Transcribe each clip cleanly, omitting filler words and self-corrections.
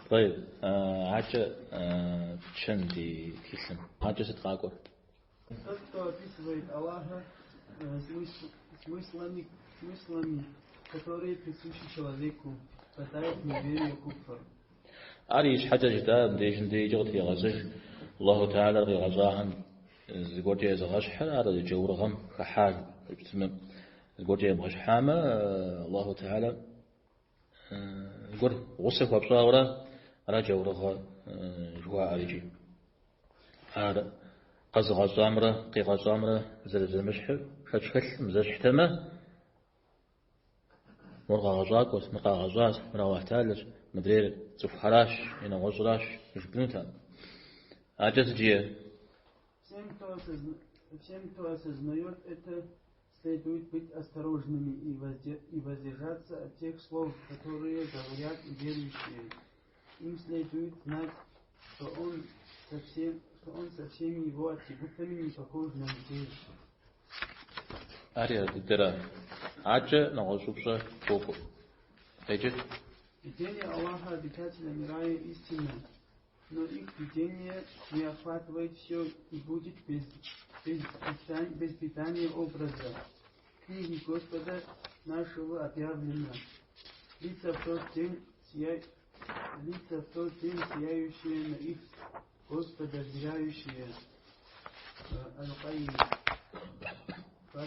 طيب, адэкӏэ пытщэн ди тхылъым. Адэкӏэ сыт къакӏуэр? Тот, кто описывает Аллаха смыслами, которые присущи человеку, впадает в неверие, куфр. Ар ищхьэкӏэ жытӏа мыбдежым дежкӏэ къытрегъэзэж Аллаху Теалэр къигъэщӏахэм зыгуэркӏэ езыгъэщхьыр, ар джаурыгъэм хыхьа жыпӏэмэ, зыгуэркӏэ ебгъэщхьамэ, Аллаху Теалэ зыгуэр гъусэ хуэпщӏауэрэ ара джаурыгъэ жыхуаӏэр икӏи. Ар къэзыгъэщӏамрэ къигъэщӏамрэ зэрызэмыщхьыр шэч хэлъкъым, зэщхьтэмэ, мор къэгъэщӏакӏуэщ, мыр къагъэщӏащ, мыр Аллахь Теалэщ, мыдрейр цӏыхухэращ е нэгъуэщӏращ жыпӏэнутэкъым. Адэкӏэ сыт жиӏэр? Всем, кто осознает это, следует быть осторожными и воздержаться от тех слов, которые говорят верующие. Им следует знать, что он со всеми его атрибутами не похож на людей. Ари ар дыдэра. Адэкӏэ нэгъуэщӏ упщӏэ къокӏуэ. Къеджэ. Видение Аллаха обитателями рая истинно, но их видение не охватывает все и будет без придания образа. Книги Господа нашего объявлено. Лица в тот день сияющие, на их Господа взирающие. Аль-Кайим. 22-23.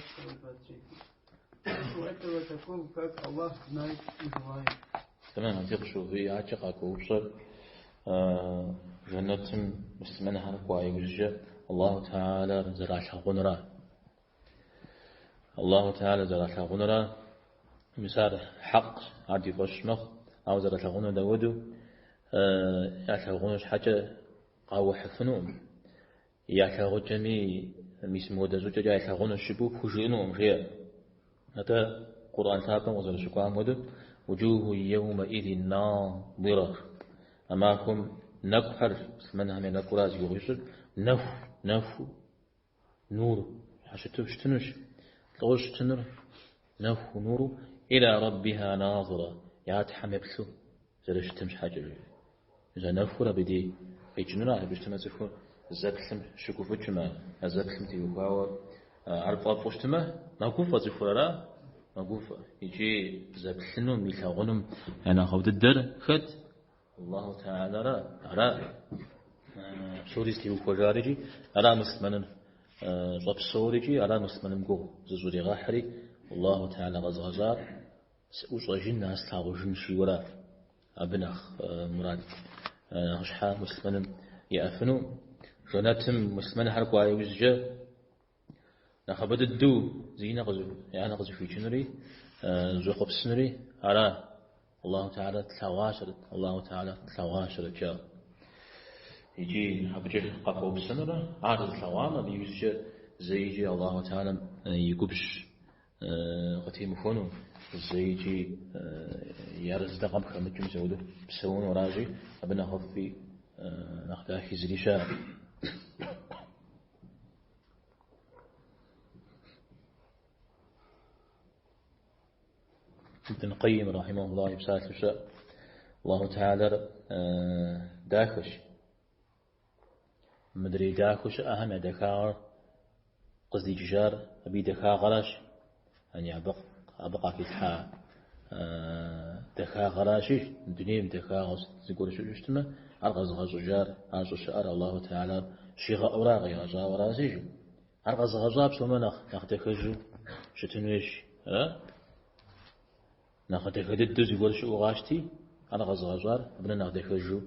Смысл этого таков, как Аллах знает и желает. Тэмэм, абы къыщыувыӏи, адэкӏэ къакӏуэ упщӏэр жэнэтым муслъымэнхэр кӏуа иужькӏэ Аллаху Теалэр зэралъагъунура. Аллаху Теалэр зэралъагъунура, мис ар хьэкъ, ар ди фӏэщ мэхъу, ауэ зэралъагъунур дауэду ялъагъуну щхьэкӏэ къаухьыфынукъым. Ялъагъукӏэми мис мыуэдэ щӏыкӏэкӏэ ялъагъунущ жыпӏэу пхужыӏэнукъым, жеӏэ. Атӏэ Къурӏэн лъапӏэм къызэрыщыкӏуам хуэдэу, وجوه يومئذ ناضرة. А махуэм нэкӏухэр, муслъымэнхэм я нэкӏура зи гугъу ищӏыр, нэху, нэху, нур щхьэщыту щытынущ. Лӏо щытынур нэху, нуру, إلى ربها ناظرة, я Тхьэм еплъу зэрыщытым щхьэкӏэ, жиӏэ. Мис а нэхур абы дей къикӏынура, абы щытымэ цӏыхур зэплъым щыгуфӏыкӏмэ, а зэплъым теухуауэ ар фӏэфӏу щытымэ, мэгуфӏэ цӏыхур, ара? Мэгуфӏэ. Икӏи зэплъынум, илъагъунум я нэхъыфӏ дыдэр хэт? Аллаху Теалэра, ара? Псори зытеухуэжар икӏи ара муслъымэныр щӏэпсэур икӏи ара муслъымэным гугъу зыщӏригъэхьри, Аллаху Теалэ къэзыгъэщӏар сыӏущӏэжын, ар слъагъужын жиӏэура. Абы нэхъ мурад нэхъыщхьэ муслъымэным иӏэфыну. Жэнэтым муслъымэнхэр кӏуа иужькӏэ нэхъыбэ дыдэу зи нэ я нэ къызыхуикӏынури, зыщӏэхъуэпсынури ара. Аллаху Теалэ тлъэгъуащэрэт, Аллаху Теалэ тлъэгъуащэрэт жаӏэу. Икӏи абыкӏэ къахуэупсэнурэ ар зылъэгъуам абы иужькӏэ зэикӏи Аллаху Теалэм и губжь къытемыхуэну, зэикӏи и арэзыныгъэм хэмыкӏыу мис апхуэдэу псэуну аращи, абы нэхъыфӏи нэхъ дахи зыри щыӏэкъым. Ибн Къайим рахьимахуллах и псалъэу щыӏэ. Аллаху Теалэр дахэщ. Мыдрей дахэу щыӏэхэм я дахагъэр къыздикӏыжар абы и дахагъэращ, яни абы къахилъхьа дахагъэращи, дунейм дахагъэ зыгуэр щыӏэу щытмэ, ар къэзыгъэщӏыжар, ар щӏыщыӏэр Аллаху Теалэр щигъэӏэурэ къигъэщӏауэращи, ар къэзыгъэщӏа псомэ нэхъ дахэжу щытын хуейщ, ара? Нэхъ дахэ дыдэу зыгуэр щыӏэу къащти, ар къэзыгъэщӏар абы нэхъ дахэжу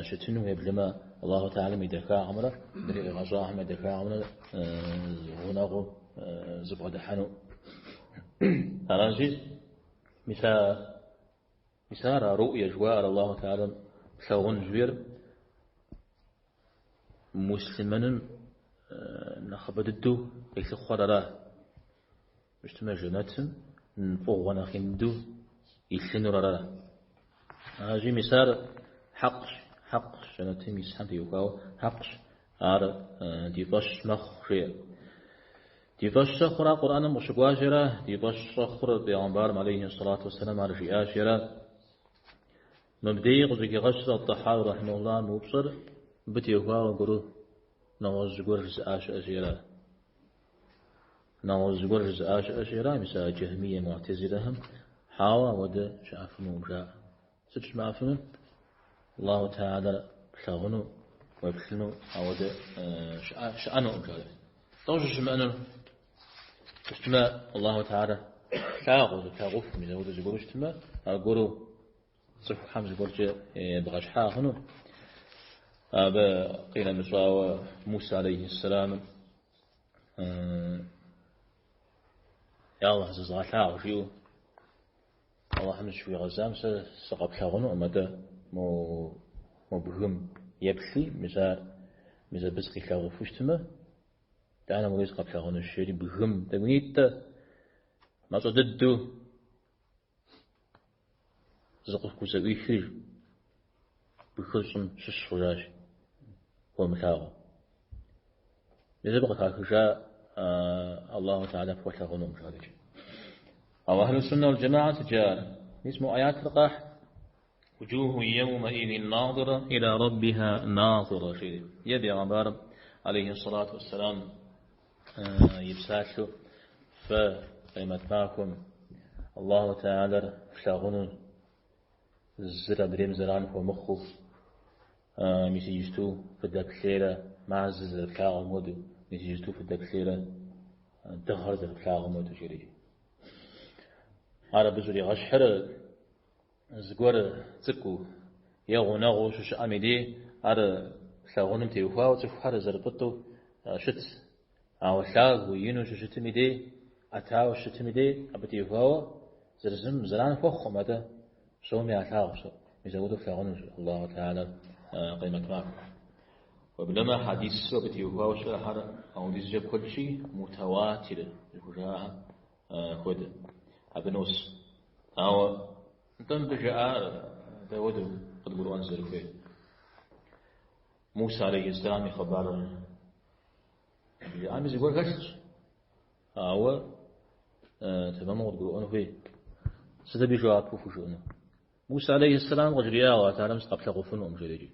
щытыну, уеблэмэ Аллаху Теалэм и дахагъэмрэ мыдрей къигъэщӏахэм я дахагъэмрэ гъунэгъуу зыбгъэдыхьэну. Аращи, мис а мис ар а руӏя жыхуаӏэр Аллаху Теалэм плъагъун жыхуиӏэр муслъымэным нэхъыбэ дыдэу къилъыхъуэр ара. Щытмэ, жэнэтым фӏыгъуэ нэхъ ин дыдэу илъынур ара. Аращи, мис ар хьэкъщ, хьэкъщ, жэнэтым исхэм теухуауэ хьэкъщ, ар ди фӏэщ мэхъу, жеӏэ. Ди фӏэщ щӏэхъура Къурӏэным къыщыкӏуащи ара, ди фӏэщ щӏэхъур Пейгъэмбарым алейхи сэлату уэсэлам ар жиӏащи ара. Мыбдеи къыщӏыхигъэщыр ат-Тӏэхьауи рахьимэхуллах мы упщӏэр мыбы теухуауэ аргуэру нэгъуэщӏ зыгуэр жызыӏа щыӏэщи ара. Нэгъуэщӏ зыгуэр жызыӏа щыӏэщи ара, мис а джэхьмие муӏтэзилэхэм хьауэ ауэдэ щыӏэфынукъым жаӏэ. Сыт щымыӏэфынур? Аллаху Тэхьэлэр плъагъуну, уеплъыну ауэдэ щыӏэнукъым жаӏэ. Дауэ щыщымыӏэнур? Щытмэ, Аллаху Тэхьэлэр плъагъуу, зыплъагъуфым, мис ауэдэ зыгуэру щытмэ, аргуэру цӏыхухэм зыгуэркӏэ ебгъэщхьа хъуну. Абы къинэмыщӏауэ Муса алейхьиссэламым Я Аллахь зызгъэлъагъу жиӏэу Аллахьым зыщыхуигъэзам сэ сыкъэплъагъунукъым, атӏэ мо мо бгым еплъи, мис ар, мис абы сыкъилъагъуфу щытмэ, итӏанэ уэри сыкъэплъагъунущ, жери бгым тӏэкӏунитӏэ мащӏэ дыдэу зыкъыхузэӏуихри бгыр щӏым щыщ хъужащ, хуэмылъагъуу. Мис абы къыхахыжа Аллаху Тэхьэлэ пхуэлъагъунукъым жаӏэрикӏ. Ауэ Ахьлу Суннэ уал Джэмаӏэм сыт жаӏэр? Мис мо аятыр къахь. Вуджуху йэумэизин назира иля раббиха назира жери. Е бегъымбарым алейхи ссалату уассалам и псалъэу фэ къемэт махуэм Аллаху Тэхьэлэр флъагъуну зыр адрейм зэран хуэмыхъуу, мис иджысту фыдэплъейрэ мазэ зэрыплъагъум хуэдэу, мис иджысту фыдэплъейрэ дыгъэр зэрыплъагъум хуэдэу жери. Ар абы щӏригъэщхьыр зыгуэр цӏыкӏуу е гъунэгъуу щыщыӏэм и дей ар лъагъуным теухуауэ цӏыхухэр зэрыпӏытӏу щыт. Ауэ лъагэу, ину щыщытым и дей, ӏэтауэ щытым и дей абы теухуауэ зыр зым зэран хуэхъукъым, атӏэ псоми ялъагъу. Мис апхуэдэу флъагъунущ Аллаху Тэхьэлэр къемэт махуэм. Уеблэмэ хьэдису абы теухуауэ щыӏэхэр апхуэдизкӏэ куэдщи, мутауатир зыхужаӏэхэм хуэдэ. Абы нос. Ауэ нтӏэ мыбы жаӏар дауэдэу къыдгурыӏуэн зэрыхуейр? Муса алейхьиссалам и хъыбарыр жаӏами зыгуэр хэлъщ. Ауэ тэмэму къыдгурыӏуэн хуей. Сыт абы жэуапу хужыӏэну? Муса алейхьиссалам къыжриӏа Аллаху Тэхьэлэм сыкъэплъагъуфынукъым жери.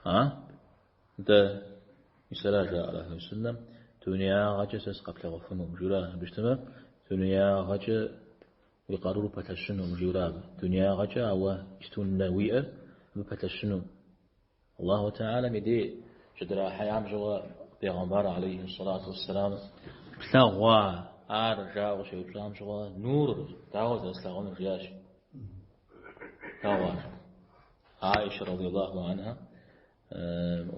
А? Нтӏэ, мис ара жаӏэр Ахьлу Суннэм, дунеягъэкӏэ сэ сыкъэплъагъуфынукъым жиӏэу ара. Абы щытмэ, дунеягъэкӏэ уи къарур пэлъэщынукъым жиӏэу ара абы. Дунеягъэкӏэ ауэ исту нэ уиӏэр абы пэлъэщыну. Аллаху Тэхьэлэм и дей щыдрахьеям щыгъуэ бегъымбар алейхи сэлату уэсселам плъэгъуа ар жаӏэу къыщеупщӏам щыгъуэ нур дауэ зэрыслъагъунур жиӏащ. Плъэгъуащ. Аиша радиаллаху анха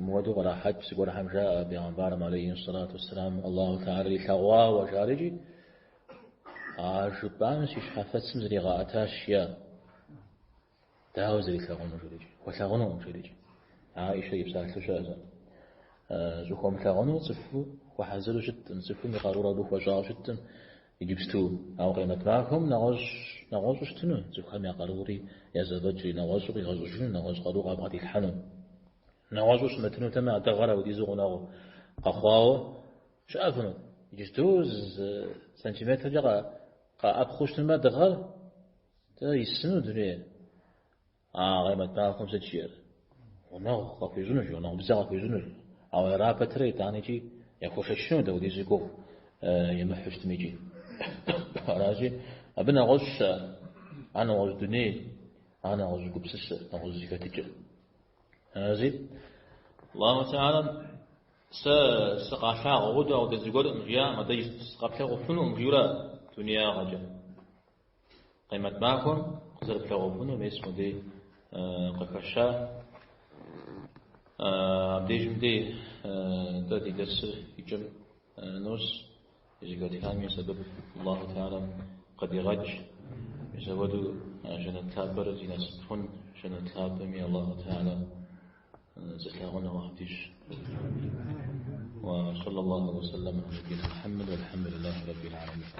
мыуэду кърахьэкӏ зыгуэрхэм жаӏэ бегъымбарым алейхи сэлату уэсселам Аллаху Тэхьэлэр илъэгъуауэ жарикӏи а жыпӏам си щхьэфэцым зригъэӏэтащ жиӏа. Дауэ зэрилъагъуну жиӏэрикӏ? Хуэлъагъунукъым жиӏэрикӏ. Аишэ и псалъэу щыӏэщ. Щӏыхуэмылъагъуну цӏыху хуэхьэзыру щыткъым, цӏыхум и къарур абы хуэщӏауэ щыткъым иджыпсту. Ауэ къемэт махуэм нэгъуэщӏу щытыну, цӏыхухэм я къарури, я зэфӏэкӏри, нэгъуэщӏу къигъэщӏыжыну, нэгъуэщӏ къару къабгъэдилъхьэну. Нэгъуэщӏу щымытынутэмэ, а дыгъэр апхуэдизу гъунэгъу къэхъуауэ щыӏэфынут. Иджыпсту зы сантиметркӏэ къаӏэпхъуу щытмэ дыгъэр, Дэ исыну дунейр, а къемэт махуэм сыт жиӏэр? Гъунэгъу къахуищӏынущ, гъунэгъубзэ къахуищӏынущ. Ауэ ара пэтрэ итӏанэ икӏи яхуэшэчыну дауэдизу гугъу емыхьу щытми икӏи. Аращи, абы нэгъуэщӏ щыӏэ, ар нэгъуэщӏ дуней, ар нэгъуэщӏ гупсысэ, нэгъуэщӏ зэхэтыкӏэ. Аращи, Аллаху Тэхьэлэм сэ сыкъалъагъу хуэдэу ауэдэ зыгуэркъым жиӏакъым, атӏэ сыкъэплъагъуфынукъым жиӏэурэ дунеягъэкӏэ. Къемэт махуэм къызэрыплъагъуфынур мес модей къыхэща. Абдежым дей дэ ди дэрсыр и кӏэм нос, зэхэтхам и сэбэп Аллаху Тэхьэлэм къыдигъэкӏ. Мис апхуэдэу жэнэт лъапӏэр зи насып хъун, жэнэт лъапӏэми Аллаху Тэхьэлэ зылъагъун Аллахьым дищӏ. Ва саллаллаху ва саллам аля набийна Мухаммад, вальхамдулиллахи раббил аламин.